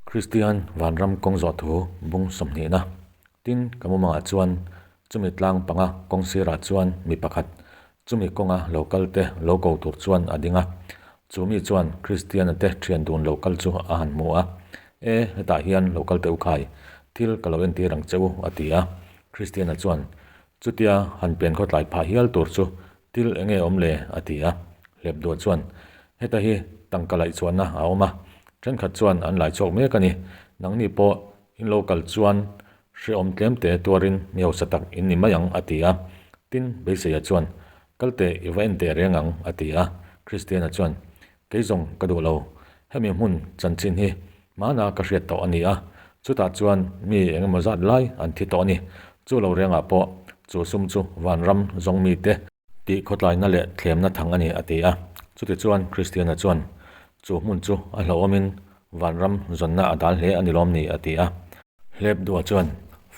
Kristian vanram kawng zawh thu bung sawmhnihna. Tin, ka mumangah chuan chumi tlang panga kawng sirah chuan mi pakhat chumi kawnga lo kal te lo ko tur chuan a ding a. Chu mi chuan Kristiana te thian dun lo kal chu a han hmu a, E, hetah hian lo kal teh u khai, thil ka lo entir ang che u, a ti a. Kristiana chuan, Chutia han pian khawtlai phah hial tur chu Thil eng nge awm le? a ti a. Hlep duah chuan, Heta hi tangka laih chhuahna a awm a, thenkhat chuan an lai chhuak mek a ni. Nangni pawh in lo kal chuan hrehawm tlem te tuarin mi hausa tak in ni mai ang, a ti a. Tin, Beiseia chuan, Kal teh i va en teh reng ang, a ti a. Kristiana chuan, Kei zawng ka duh lo. Hemi hmun chanchin hi hmana ka hriat tawh a ni a, chutah chuan mi eng emaw zat lai an thi tawh a ni. Chu lo rengah pawh chu sum chu vanram zawng mite tih khawtlaina leh thlemna thang a ni a ti a. Chutichuan Kristiana chuan chu hmun chu a hlauhawmin vanram zawnna a dal hle a ni lawm ni a ti a. Hlep duah chuan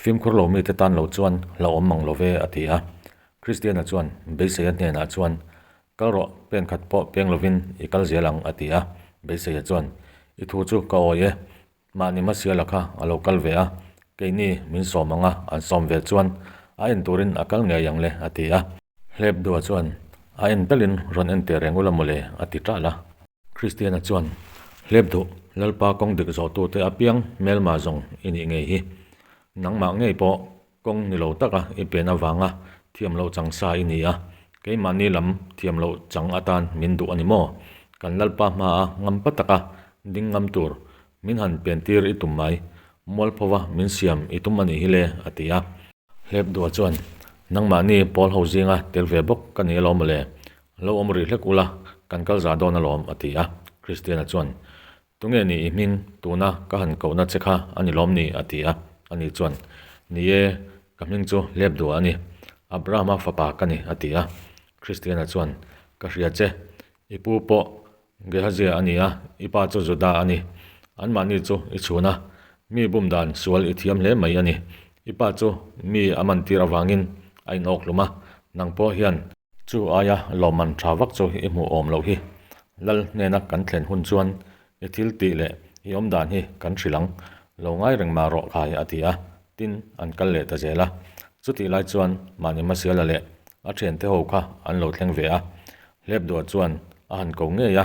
fimkhur lo mite tan lo chuan hlauhawm mang lo ve a ti a. Kristiana chuan beiseia hnenah chuan Kal rawh, pen khat pawh peng lovin i kal zel ang, a ti a. Beiseia chuan, I thu chu ka awi e, mahni hmasiala kha a lo kal ve a, keini min sawm ang a, an sawm ve chuan a en turin a kal ngei ang le, a ti a. Hlep dua chuan, A en talin rawn en teh reng ula mawle, a ti ṭalh a. Kristiana chuan, Hlep duh, Lalpa kawng dik zawhtute apiang hmelma zawng i nih ngei hi. Nangmah ngei pawh Kawng ni lo taka i pen avanga thiam loh chang sa i ni a, keimahni lam thiam loh chang atan min duh a ni maw? Kan Lalpa hmaa ngampa taka ding ngam tur min han pen tir i tum mai, mualphova min siam i tum a nih hi le, a ti a. Hlep duah chuan, Nangmahni pawl ho zinga tel ve bawk ka ni alawm mawle, lo awm rih hlek ula, kan kal za dawn alawm, a ti a. Kristiana chuan, Tunge ni i hming tuna ka han kohna che kha a ni lawm ni? a ti a. Ani chuan, Ni e, ka hming chu lep duah a ni. Abrahama fapa ka ni, a ti a. Kristiana chuan, Ka hria che, i pu pawh Gehazia a ni a, i pa chu Juda a ni. Anmahni chu i chhun a, mi bum dan sual i thiam hle mai a ni. I pa chu mi a mantir avangin a inawk hlum a, nang pawh hian Chu aia lawmman tha vak chu i hmuh awm loh hi. Lal hnena kan thlen hun chuan i thil tih leh i awm dan hi kan hrilh ang. Lo ngai reng mah rawh khai a ti a, tin an kal leh ta zel a. Chutih lai chuan mahni hmasiala leh a thiante ho kha an lo thleng ve a. Hlep duah chuan a han ko ngei a,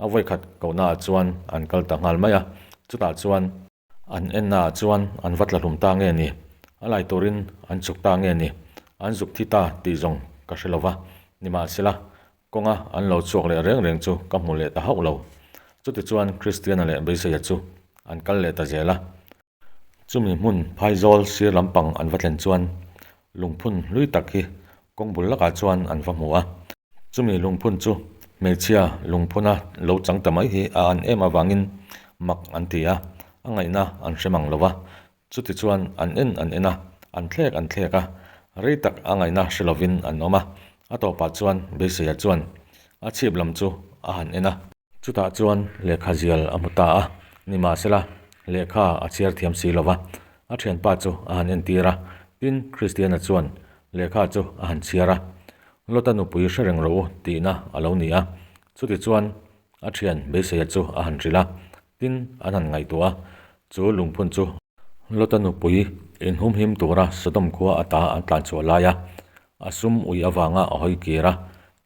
a vawikhat kohnaah chuan an kal ta nghal mai a. Chutah chuan. An ennaah chuan an va tla hlum ta nge ni? A lai turin an chuk ta nge ni? An zuk thi ta tih zawng ka hre lo va, nimahsela kawnga an lo chhuak leh reng reng chu ka hmu leh ta hauh lo. Chutichuan Kristiana leh Beiseia chu an kal leh ta zel a. Chumi hmun phaizawl sir lampang an va thlen chuan lungphun hlui tak hi kawng bul lakah chuan an va hmu a. Chumi lungphun chu hmeichhia lungphuna lo chang ta mai hi a an em avangin mak an ti a, a ngaihna an hre mang lo va. Chutichuan an en an en a, an thlek an thlek a, rei tak a ngaihna hre lovin an awm a. A tawpah chuan Beiseia chuan a chhip lam chu a han en a. Chutah chuan lehkha zial a hmu ta a, nimahsela lehkha a chhiar thiam si lo va, a thianpa chu a han entir a. Tin, Kristiana chuan lehkha chu a han chhiar a, Lota nupui hre reng rawh u tihna a lo ni a. Chutichuan a thian Beiseia chu a han hrilh a, tin an han ngaihtuah a, chu lungphun chu Lota nupui inhumhim tura Sodom khua ata an tlan chhuah lai a, a sum ui avanga a hawi kir a,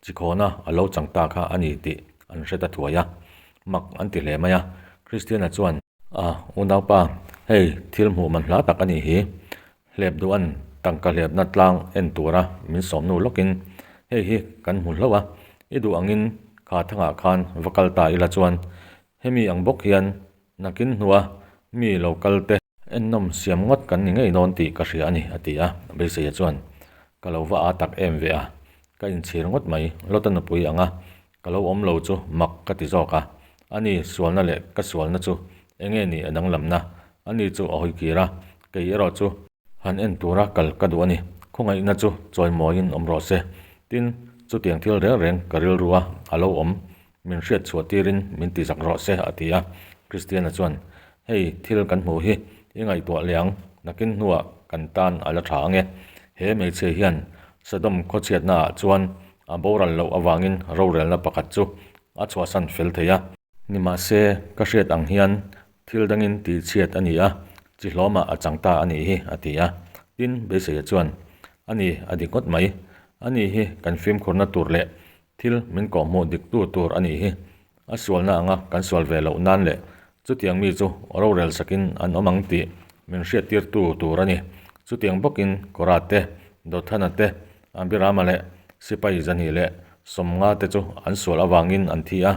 chikhawna a lo chang ta kha a ni tih an hre ta thuai a. Mak an ti hle mai a, Kristiana chuan, A unaupa, hei thil hmuh man hla tak a nih hi, Hlep duhan tangka hlepna tlang en tura min sawmnu lawkin hei hi kan hmu hlauh a, i duh angin kha thangah khan va kal ta ila chuan hemi ang bawk hian nakin hnua mi lo kal te ennawm siam ngawt kan ni ngei dawn tih ka hria a ni a ti a, Beiseia chuan ka lo va aa tak em ve a, ka inchhir ngawt mai Lota nupui anga ka lo awm lo chu mak ka ti zawk a, ani sualna leh ka sualna chu enge ni a danglamna Ani chu a hawi kir a, kei erawh chu han en tura kal ka duh a ni. Khawngaihna chu chawimawiin awm rawh se. Tin, chutiang thil reng reng ka rilru a a lo awm. Min hriat chhuah tirin min ti zak rawh se, a ti a. Kristiana chuan, Hei, thil kan hmuh hi i ngaihtuah leh ang, nakin hnuah kan tan a la tha ang e. He hmeichhia hian Sodom khawchhiatnaah chuan a boral loh avangin rorelna pakhat chu a chhuahsan fel thei a. Nimahse, ka hriat ang hian. Thil dangin tihchhiat a ni a, chi hlawmah a chang ta a nih hi, a ti a. Tin, Beiseia chuan, A ni, a dik ngawt mai. A ni hi kan fimkhurna tur leh thil min kawhhmuh diktu tur a nih hi. A sualna anga kan sual ve loh nan leh chutiang mi chu rorel sakin an awm ang tih min hriattirtu tur a ni. Chutiang bawkin Kora te, Dothana te, Abirama leh sipai 250 te chu an sual avangin an thi a.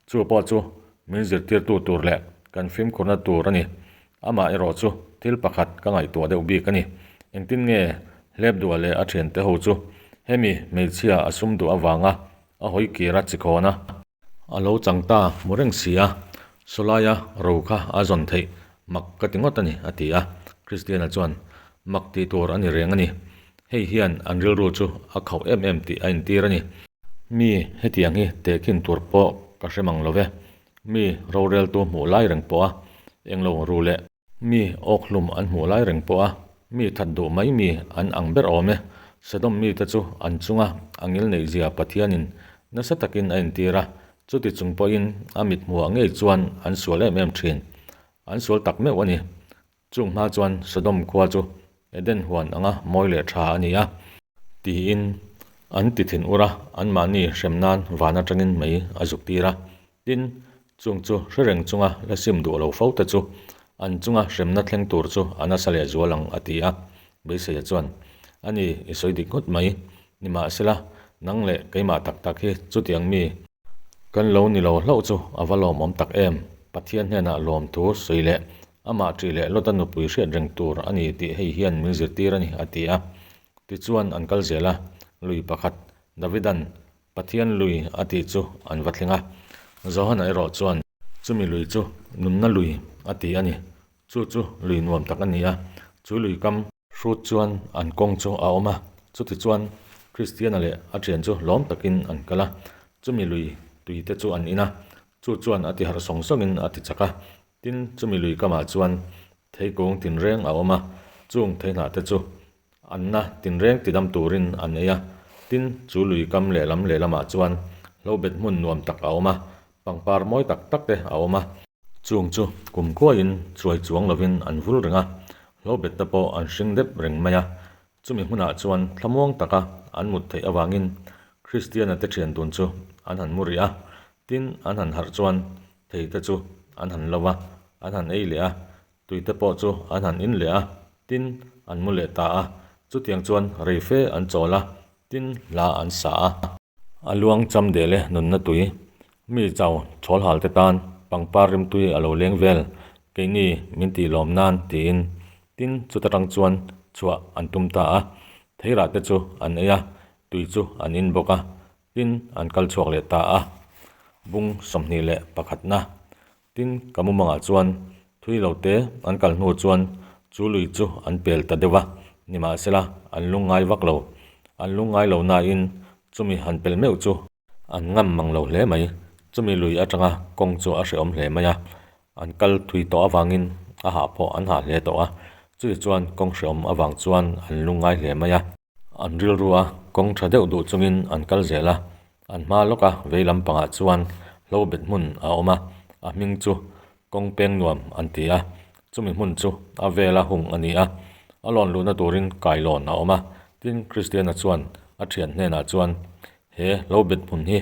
Chu pawh chu min zirtirtu tur leh kan fimkhurna tur a ni. Amah erawh chu thil pakhat ka ngaihtuah deuh bik a ni. Engtin nge hlep duah leh a thiante ho chu hemi hmeichhia a sum duh avanga a hawi kir a chikhawn a? A lo chang ta hmu reng si a, sawlaia ro kha a zawn theih mak ka ti ngawt a ni, a ti a. Kristiana chuan, Mak tih tur a ni reng a ni. Hei hian an rilru chu a khauh em em tih a intir a ni. Mi hetiang hi tehkhin tur pawh ka hre mang lo ve. Mi roreltu hmuh lai reng pawh a englo ru leh. Mi awkhlum an hmuh lai reng pawh a mi that duh mai mi an ang ber awm e. Sodom mite chu an chunga a ngil neihzia Pathianin nasa takin a intir a, chuti chung pawhin a mit hmuhah ngei chuan an sual em em thin. An sual tak meuh a ni. Chung hma chuan Sodom khua chu Eden huan anga mawi leh tha a ni a. Tiin an ti thin ur a, anmahni hrem nan van atangin mei a zuk tir a. Tin, chung chu hre reng chunga la sim duh lo fo te chu an chunga hremna thleng tur chu a nasa leh zual ang a ti a. Beiseia chuan, A ni, i sawi dik ngawt mai. Nimahsela, nang leh keimah tak tak hi chutiang mi kan lo ni lo hlauh chu a va lawmawm tak em! Pathian hnenah lawmthu sawi leh Amah ṭih leh Lota nupui hriat reng tur a ni tih hei hian min zirtir a ni, a ti a. Tichuan an kal zel a, lui pakhat, Davidan Pathian lui a tih chu an va thleng a. Johana erawh chuan, Chumi lui chu nunna lui a ti a ni, chu chu lui nuam tak a ni a, chu lui kam hrut chuan an kawng chu a awm a. Chutichuan Kristiana leh a ṭhian chu lawm takin an kal a, chumi lui tuite chu an in a, chu chuan a tiharh sawng sawngin a ti chak a. Tin, chumi lui kamah chuan theikung tinreng a awm a, chung theihnah te chu anna tinreng tidam turin an ei a. Tin, chu lui kam lehlam lehlamah chuan hlobet hmun nuam tak a awm a, pangpar mawi tak tak te a awm a. Chung chu kum kuaiin chuai chuang lovin an vul reng a, hlobet te pawh an hring dep reng mai a. Chumi hmunah chuan thlamuang taka an mut theih avangin Kristiana te thian dun chu an han mu rih a. Tin, an han harh chuan thei te chu an han lo a, an han ei leh a, tui te pawh chu an han in leh a, tin, an mu leh ta a. Chutiang chuan rei fe an chawl a, tin, hla an sa a. A luang cham del e nunna tui, mi chau chhawl hal te tan pangpar rimtui a lo leng vel, keini min tih lawm nan tiin, tin, chuta tang chuan chhuah an tum ta a. Theirah te chu an ei a, tui chu an in bawk a, Tin, an kal chhuak leh ta a, bung 21 na. Tin, ka mumangah chuan thui lo te an kal hnu chuan chu lui chu an pel ta deuh a, nimahsela an lungngai vak lo. An lungngai lo nain chumi han pel meuh chu an ngam mang lo hle mai. Chumi lui atanga kawng chu a hrehawm hle mai a, an kal thui tawh avangin a hah pawh an hah hle tawh a, chumi chuan kawng hrehawm avang chuan an lungngai hle mai a. An rilru a kawng tha deuh duh chungin an kal zel a, an hma lawka vei lampangah chuan hlo bet hmun a awm a, a hming chu kawng peng nuam an ti a, chumi hmun chu a vela hung a ni a, a lawn luhna turin kailawn a awm a, tin Kristiana chuan a thian hnenah chuan he hlo bet hmun hi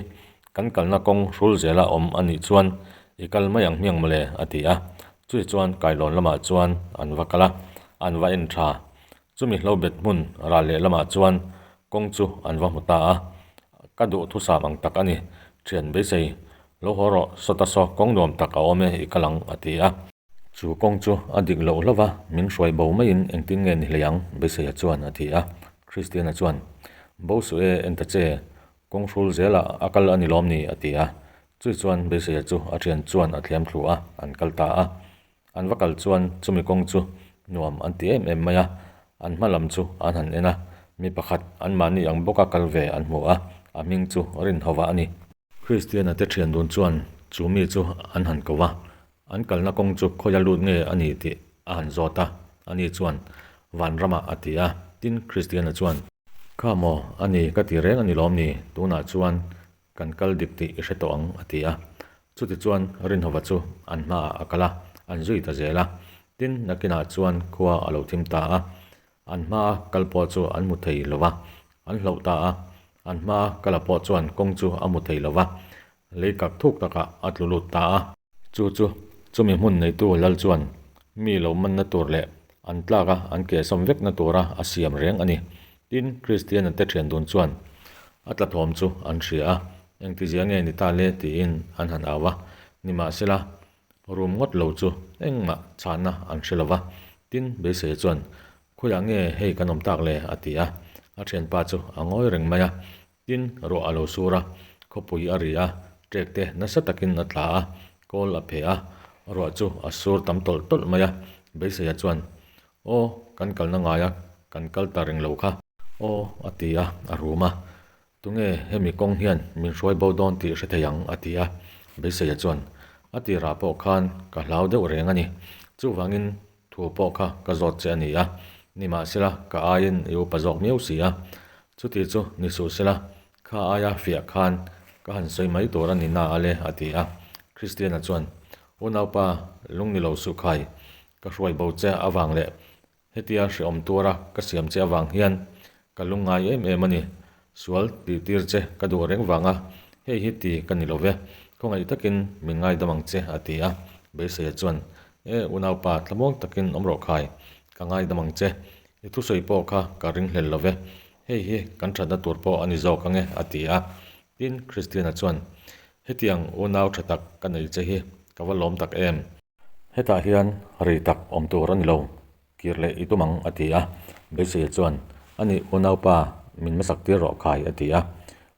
kan kalna kawng hrul zela awm a nih chuan i kal mai ang hmiang mawle a ti a, chumi chuan kailawn lamah chuan an va kal a, an va en tha. Chumi hlobet hmun ral leh lamah chuan kawng chu an va hmu ta a, Ka duh thusam ang tak a ni, thian beisei, lo haw rawh, sawta saw kawng nuam tak a awm e, i kal ang, a ti a. Chu kawng chu a dik loh hlauh va, min hruai bo maiin engtin nge ni hlei ang, beiseia chuan a ti a. Kristiana chuan, Bo suh e, en ta che, kawng hrul zelah a kal a ni lawm ni, a ti a. Chui chuan beiseia chu a thian chuan a thliam thlu a, an kal ta a. An va kal chuan chumi kawng chu nuam an ti em em mai a, an hma lam chu an han en a, mi pakhat anmahni ang bawka kal ve an hmu a, a hming chu Rinhova a ni. Kristiana te thian dun chuan chu mi chu an han ko a, an kalna kawng chu khawia lut nge a ni tih a han zawt a, ani chuan Vanramah a ti a, tin Kristiana chuan, Kha maw, a ni ka ti reng a ni lawm ni, tunah chuan Kan kal dik tih i hre tawh ang, a ti a. Chutichuan Rinhova chu an hmaah a kal a, an zui ta zel a. Tin, nakinah chuan khua a lo thim ta a. An hmaa kal pawh chu an hmu thei lo va, an hlauh ta a. An hmaa kala pawh chuan kawng chu a hmu thei lo va, lei kak thuk takah a tlu lut ta a. Chu chu chumi hmun neitu lal chuan mi lo manna tur leh an tlaka an kehsawm vekna tura a siam reng a ni. Tin, Kristiana te thian dun chuan a tla thawm chu an hria a, engtizia nge ni ta le tiin an han au a. Nimahsela, rum ngawt lo chu engmah chhahna an hre lo va. Tin, beisei chuan, Khawiah nge hei kan awm tak le? a ti a. A thianpa chu a ngawi reng mai a. Tin, ruah a lo sur a, khawpui a ri a, ṭek te nasa takin a tla a, kawl a phe a, ruah chu a sur tam tawlh tawlh mai a. Beiseia chuan, Aw, kan kalna ngaia kan kal ta reng lo kha. Aw, a ti a, a rum a. Tunge hemi kawng hian min hruai bo dawn tih hre thei ang, a ti a. Beiseia chuan, A tirah pawh khan ka hlau deuh reng a ni. Chuvangin Thu pawh kha ka zawt che a ni a, nimahsela ka aiin i upa zawk miau si a. Chuti chu ni suh sela, kha aia fiah khan ka han sawi mai tur a ni na a le, a ti a. Kristiana chuan, Unaupa, lung ni lo suh khai, ka hruai bo che avang leh hetia hrehawm tura ka siam che avang hian ka lung ngai em em a ni. Sual tihtir che ka duh reng vanga hei hi ti ka ni lo ve, khawngaih takin min ngaidam ang che, a ti a. Beiseia chuan, E unaupa, tlamuang takin awm rawh khai, ka ngaidam ang che. I thusawi pawh kha ka ringhlel lo ve, hei hi kan thatna tur pawh a ni zawk ang e, a ti a. Tin, Christiana chuan, Hetiang unau tha tak ka nei che hi ka va lawm tak em? Hetah hian rei tak awm tur a ni lo, kir leh i tum ang, a ti a. Beiseia chuan, A nih unaupa, min hmasak tir rawh khai, a ti a.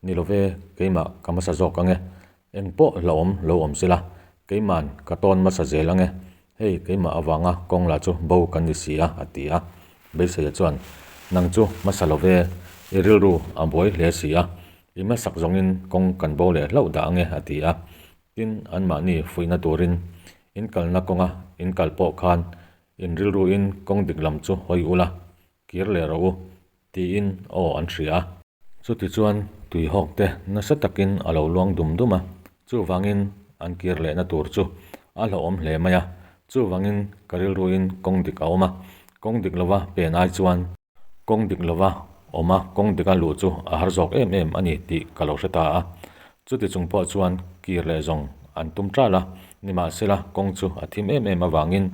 Ni lo ve, keimah ka hmasa zawk ang e. Eng pawh hlauhawm lo awm sela, keima'n ka tawn hmasa zel ang e. Hei, keimah avanga kawng lah chu bo kan ni si a, a ti a. Beiseia chuan, Nang chu hmasa lo ve, i rilru a buai hle si a, i hmasak zawngin kawng kan bo leh hlauh dah ang e, a ti a. Tin, anmahni fuihna turin in kalna kawnga in kal pawh khan in rilruin kawng dik lam chu hawi ula, kir leh rawh u, tiin aw an hria a. Chutichuan tuihawk te nasa takin a lo luang dum dum a, chuvangin an kir lehna tur chu a hlauhawm hle mai a, chuvangin ka rilruin kawng dik a awm a, kawng dik lova pen ai chuan. Kawng dik lova awm a, kawng dika luh chu a har zawk em em a ni tih ka lo hre ta a. Chuti chung pawh chuan kir leh zawng an tum ṭal a, nimahsela kawng chu a thim em em avangin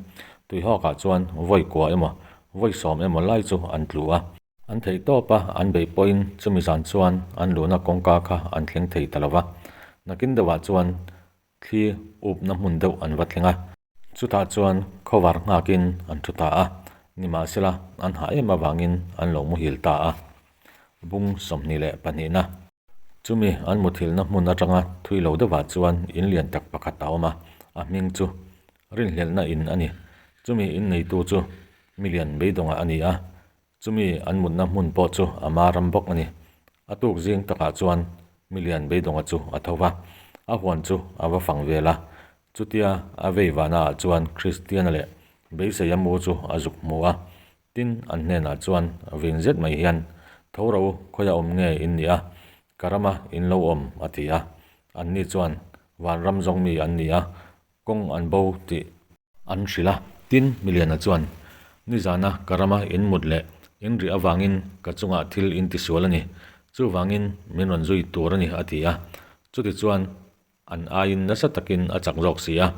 tuihawkah chuan vawi kua emaw, vawi sawm emaw lai chu an tlu a. An theih tawp a, an beih pawhin chumi zan chuan an luhna kawngka kha an thleng thei ta lo va. Nakin deuhah chuan Thli upna hmun deuh an va thleng a. Chutah chuan khawvar nghakin an thu ta a, nimahsela an hah em avangin an lo muhil ta a. Bung 22na. Chumi an muthilhna hmun atanga thui lo deuhah chuan in lian tak pakhat a awm a, a hming chu Rinhlelhna In a ni. Chumi in neitu chu milian beidawngah a ni a, Chumi an mutna hmun pawh chu a ma ram bawk a ni. A tuk zing takah chuan milian beidawnga chu a tho va, a huan chu a va fang vel a. Chutia a vei vahnaah chuan Kristiana leh beiseia mu chu a zuk hmu a. Tin, an hnenah chuan vin zet mai hian, Tho ro, khawiah awm nge in nih a? Ka rama in lo awm, a ti a. Anni chuan, Vanram zawng mi an ni a, kawng an bo tih an hrilh a. Tin, Miliana chuan, Nizana ka rama in mut leh in rih avangin ka chungah thil in tisual a ni. Chuvangin min rawn zui tur a ni, a ti a. Chutichuan an aiin nasa takin a chak zawk si a,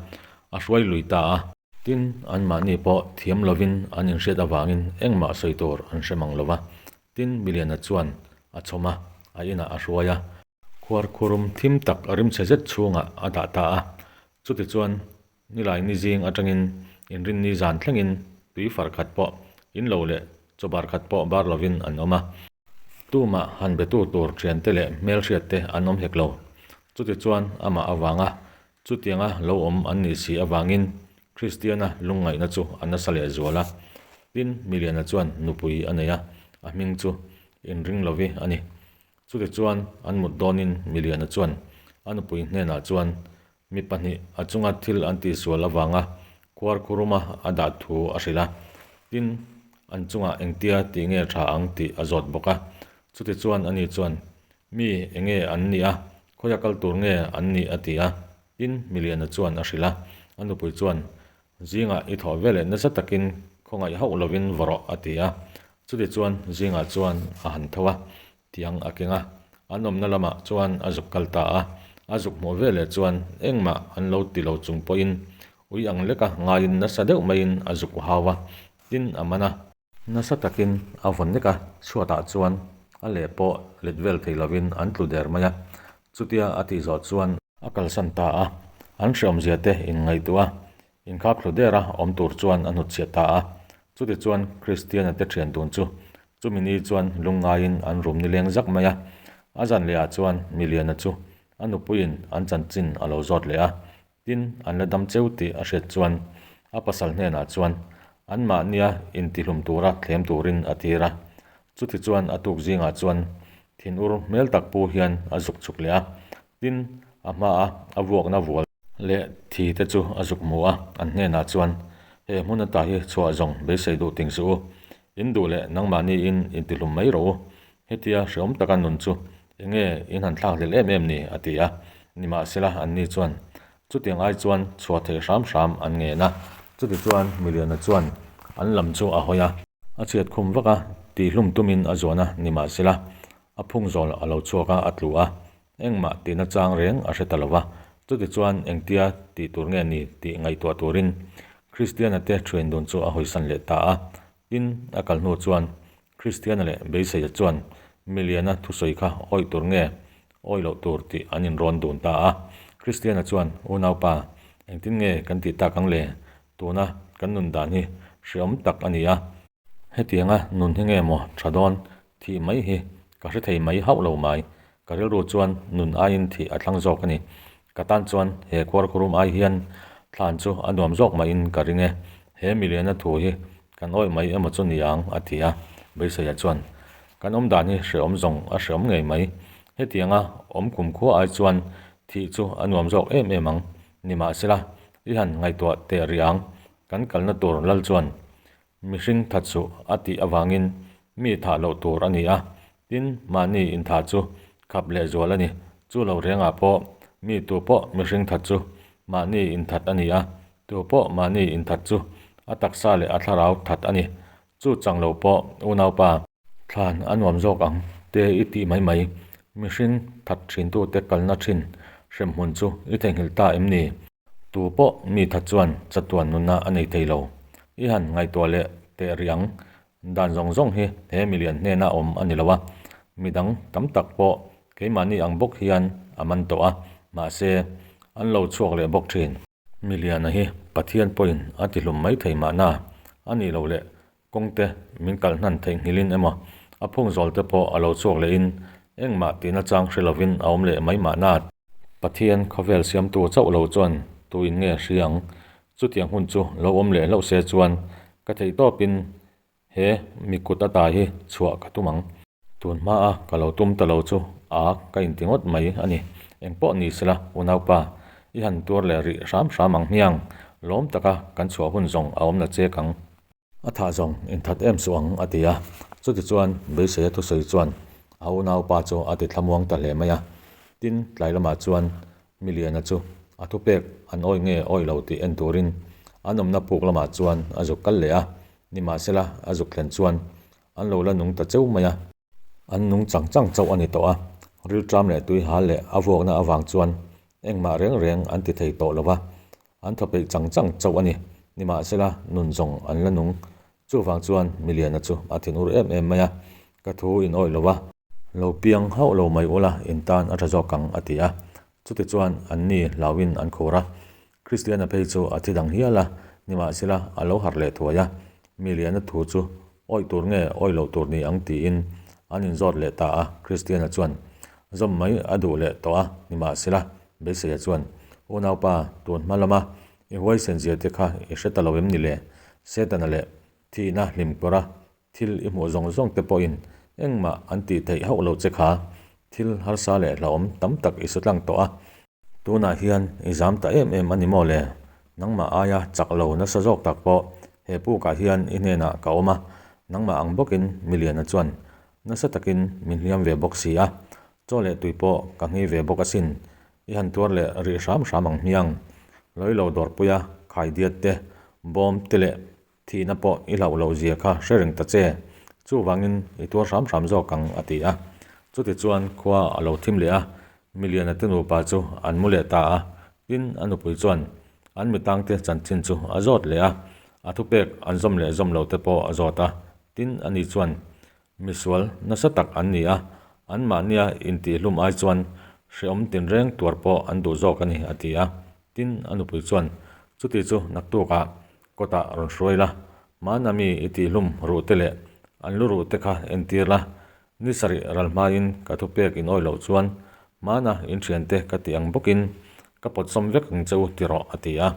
a hruai lui ta a. Tin, anmahni pawh thiam lovin an inhriat avangin engmah sawi tur an hre mang lo va. Tin, Miliana chuan a chhawm a, a inah a hruai a. Khuarkhurum thim tak rimchhe zet chhungah a dah ta a. Chutichuan Nilai ni zing atangin inrinni zan thlengin tui far khat pawh in lo leh chaw bar khat pawh bar lovin an awm a. Tumah han betu tur thiante leh hmelhriatte an awm hek lo. Chutichuan amah avanga chutianga lo awm an nih si avangin Kristiana lungngaihna chu a nasa leh zual a. Tin, Miliana chuan nupui a nei a, a hming chu inring lovi a ni. Chutichuan an mut dawnin Miliana chuan a nupui hnenah chuan Mi pahnih a chunga thil an tihsual avanga khuarkhuruma a dah thu a hrilh a, tin, an chungah engtia tih nge tha ang tih a zawt bawk a. Chutichuan ani chuan, Mi enge an nih a, khawia kal tur nge an nih a ti a, tin, Miliana chuan a hrilh a. A nupui chuan, Zingah i thawh veleh nasa takin khawngaih hauh lovin vaw rawh, a ti a. Chutichuan zingah chuan a han tho a, tiang a keng a, an awmna lamah chuan a zuk kal ta a. A zuk hmuh veleh chuan engmah an lo ti lo chung pawhin ui ang leka ngaiin nasa deuh maiin a zuk hau a, tin a man a. Nasa takin a vawn nek a, chhuatah chuan a leh pawh let vel thei lovin an tlu der mai a. Chutia a tih zawh chuan. A kalsan ta a, an hreawmzia te inngaihtuah a, inkhap thlu der a awm tur chuan a hnutchhiah ta a. Chutichuan Kristiana te thian dun chu chumi ni chuan lungngaiin an rum nileng zak mai a. A zan lehah chuan Miliana chu a nupuiin an chanchin a lo zawt leh a, tin an la dam cheu tih a hriat chuan a pasal hnenah chuan anmahnia intihlum tura thlem turin a tir a. Chutichuan a tuk zingah chuan thinur hmel tak pu hian a zuk chhuk leh a, Tin, a hmaa a vuakna vual leh thi te chu a zuk hmu a, an hnenah chuan, He hmun ata hi chhuah zawng beisei duh ting suh u, in duh leh nangmahniin intihlum mai rawh u, hetia hreawm taka nun chu eng nge in han thlak hlel em em ni? a ti a. Nimahsela, anni chuan chutiang ai chuan chhuah theih hram hram an ngen a. Chutichuan Miliana chuan an lam chu a hawi a. A chhiat khum vak a, tihhlum tumin a zuan a, nimahsela, a phung zawl a lo chhuak a, a tlu a. Engmah tihna chang reng a hre ta lo va, chutichuan engtia tih tur nge ni tih ngaihtuah turin Kristiana te thian dun chu a hawisan leh ta a. Tin, a kal hnu chuan Kristiana leh Beiseia chuan Miliana thusawi kha awih tur nge awih loh tur tih an inrawn dun ta a. Kristiana chuan, Unaupa, engtin nge kan tih tak ang le? Tuna kan nun dan hi hreawm tak a ni a. Hetianga nun hi nge maw tha dawn thih mai hi ka hre thei mai hauh lo mai. Ka rilru chuan nun aiin thih a thlang zawk a ni. Ka tan chuan he khuarkhurum ai hian thlan chu a nuam zawk maiin ka ring e. He miliana thu hi kan awih mai emaw chu ni ang a ti a. Beiseia chuan kan awm dan hi hreawm zawng a hreawm ngei mai. Hetianga awm kumkhua ai chuan thih chu a nuam zawk em em ang. Nimahsela i han ngaihtuah teh rih ang. Kan kalna tur lal chuan Mihring that suh a tih avangin mi thah loh tur a ni a, tin mahni inthah chu khap lehzual a ni. Chu lo rengah pawh mi tu pawh mihring that chu mahni inthat a ni a, tu pawh mahni inthat chu a taksa leh a thlarau that a ni. Chu chang lo pawh unaupa. Thlan a nuam zawk ang te i tih mai mai. Mihring that thintute kalna thin hremhmun chu i theihnghilh ta em ni? Tu pawh mi that chuan chatuan nunna a nei thei lo. I han ngaihtuah leh teh rih ang. Dan zawng zawng hi he milian hnena awm a ni lo a, midang tam tak pawh keimahni ang bawk hian a man tawh a, mahse an lo chhuak leh bawk thin. Miliana hi Pathian pawhin a tihlum mai thei mahna a nih loh leh kawngte min kalh hnan theihnghilhin emaw a phung zawl te pawh a lo chhuak lehin engmah tihna chang hre lovin a awm leh mai mahna. Pathian khawvel siamtu chauh lo chuan tuin nge hria ang? Chutiang hun chu lo awm leh hlauh se chuan ka theih tawpin he mi kut ata hi chhuah ka tum ang. Tun hmaa ka lo tum ta lo chu a ka inti ngawt mai a ni. Engpawh ni sela unaupa, i han tuar leh rih hram hram ang hmiang, lawm taka kan chhuah hun zawng a awm la chek ang. A thah zawng inthat em suh ang a ti a. Chutichuan beiseia thusawi chuan a unaupa chu a ti thlamuang ta hle mai a. Tin, tlai lamah chuan Miliana chu a thupek an awih nge awih lo tih en turin an awmna puk lamah chuan a zuk kal leh a. Nimahsela a zuk thlen chuan an lo la nung ta cheu mai a. An nung chang chang chauh a ni tawh a, rilṭam leh tuihal leh a vuakna avang chuan engmah reng reng an ti thei tawh lo va, an thaw peih chang chang chauh a ni. Nimahsela, nun zawng an la nung. Chuvang chuan Miliana chu a thinur em em mai a, Ka thu in awih lo va, lo piang hauh lo mai ula in tan a tha zawk ang a ti a. Chutichuan anni hlauhin an khur a, Kristiana phei chu a thi dang hial a, nimahsela a lo harh leh thuai a, Miliana thu chu awih tur nge awih loh tur ni ang tiin an inzawt leh ta a, Kristiana chuan zawm mai a duh leh tawh a, nimahsela Beiseia chuan Unaupa tun hma lama i huaisen zia te kha i hre ta lo em ni le? Setana leh thihna hlim kawra thil i hmuh zawng zawng te pawhin engmah an tih theih hauh lo che kha, thil harsa leh hlauhawm tam tak i su tlang tawh a, Tunah hian i zam ta em em a ni maw le? Nangmah aia chak lo nasa zawk tak pawh he pukah hian i hnenah ka awm a, nangmah ang bawkin Miliana chuan nasa takin min hliam ve bawk si a, chaw leh tui pawh ka nghei ve bawk asin, i han tuar leh rih hram hram ang hmiang. Lawilo dawrpuia khaidiat te, Bawm te leh thihna pawh i hlauh loh zia kha hre reng ta che. Chuvangin i tuar hram hram zawk ang, a ti a. Chutichuan khua a lo thim leh a, Miliana te nupa chu an mu leh ta a. Tin, a nupui chuan an mitangte chanchin chu a zawt leh a, a thupek an zawm leh zawm lo te pawh a zawt a. Tin, ani chuan Misual nasa tak an ni a, anmahnia intihhlum ai chuan hrehawm tinreng tuar pawh an duh zawk a ni, a ti a. Tin, a nupui chuan, Chuti chu naktukah kawtah rawn hruai la, hmana mi i tihhlum ruh te leh an lu ruh te kha entir la, ni sarih ral hmain ka thupek in awi loh chuan hmana in thiante ka ti ang bawkin ka pawtsawm vek ang che u ti rawh, a ti a.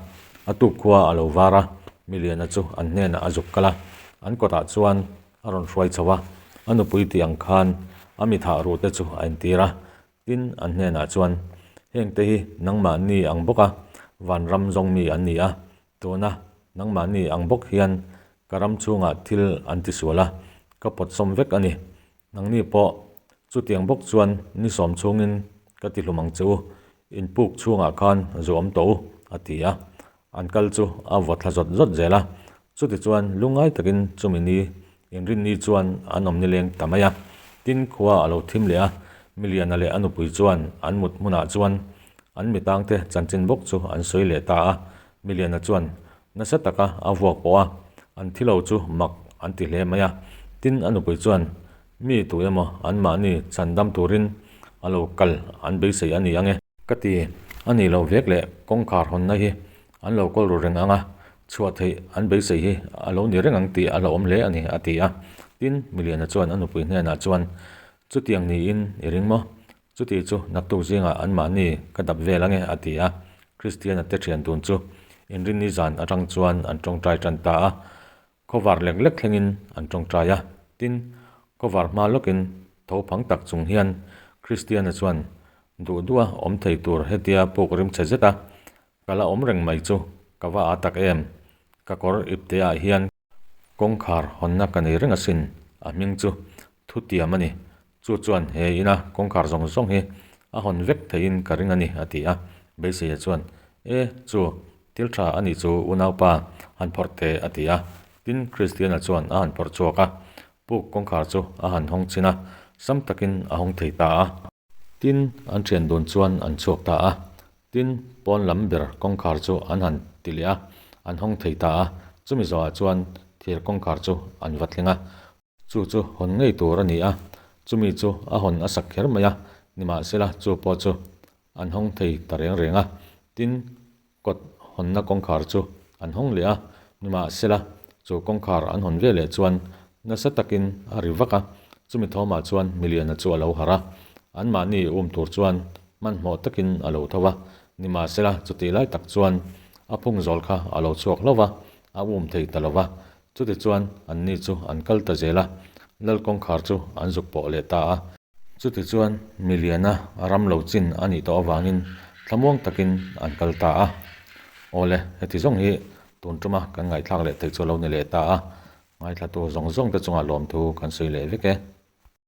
A tuk khua a lo var a, miliana chu an hnenah a zuk kal a, an kawtah chuan A rawn hruai chho a, a nupui tih ang khan a mi thah ruh te chu a entir a. Tin, an hnenah chuan, Hengte hi nangmahni ang bawka vanram zawng mi an ni a, tuna nangmahni ang bawk hian ka ram chhungah thil an tisual a, ka pawtsawm vek a ni. Nangni pawh chutiang bawk chuan ni sawm chhungin ka tihlum ang che u, in puk chhungah khan zu awm tawh u, a ti a. An kal chu a vaw thla zawt zawt zel a, chutichuan lungngai takin chumi ni inrinni chuan an awm nileng ta mai a. Tin, khua a lo thim leh a, Miliana leh a nupui chuan an mut hmunah chuan an mitangte chanchin bawk chu an sawi leh ta a. Miliana chuan nasa taka a vuak pawh a, an thi lo chu mak an ti hle mai a. Tin, a nupui chuan mi tu emaw anmahni chhandam turin a lo kal an beisei a ni ang e. Ka ti, a nih loh vek leh kawngkhar hawnna hi an lo kawl ru reng ang a, chhuah theih an beisei hi a lo ni reng ang tih a hlauhawm hle a ni, a ti a. Tin, Miliana chuan a nupui hnenah chuan, Chutiang niin i ring maw? Chuti chu naktuk zingah anmahni ka dap vel ang e, a ti a. Kristiana te thian dun chu inrinni zan atang chuan an tawngtai tan ta a. Khawvar lek lek thlengin an tawngtai a, tin, khawvar hma lawkin tho phang tak chung hian Kristiana chuan duh duha awm thei tur hetia puk rim chhe zet a, ka la awm reng mai chu ka va aa tak em, ka kawr ipteah hian kawngkhar hawnna ka nei reng asin, a hming chu thutiam a ni, chu chuan he ina kawngkhar zawng zawng hi a hawn vek theihin ka ring a ni, a ti a. Beiseia chuan, E, chu, thil tha a nih chu unaupa, han phawrh teh, a ti a. Tin, Kristiana chuan a han phawrh chhuak a, puk kawngkhar chu a han hawng chhin a, sam takin a hawng thei ta a. Tin, an thian dun chuan an chhuak ta a. Tin, pawn lam ber kawngkhar chu an han ti leh a, an hawng thei ta a. Chumi zawhah chuan thir kawngkhar chu an va thleng a. Chu chu hawn ngei tur a ni a, chumi chu a hawn a sak kher mai a, nimahsela chu pawh chu an hawng thei ta reng reng a. Tin, kawt hawnna kawngkhar chu an hawng leh a, nimahsela chu kawngkhar an hawn ve leh chuan nasa takin a ri vak a, chumi thawmah chuan miliana chu a lo harh a, anmahni um tur chuan hmanhmawh takin a lo tho a, nimahsela chutih lai tak chuan a phung zawl kha a lo chhuak hlauh va, a um thei ta lo va, Chutichuan anni chu an kal ta zel a, lal kawngkhar chu an zuk pawh leh ta a. Chutichuan miliana ram lo chin a nih tawh avangin thlamuang takin an kal ta a. Awle, heti zawng hi tun tuma kan ngaihthlak leh theih chu a lo ni leh ta a, ngaithlatu zawng zawngte chungah lawmthu kan sawi leh vek e.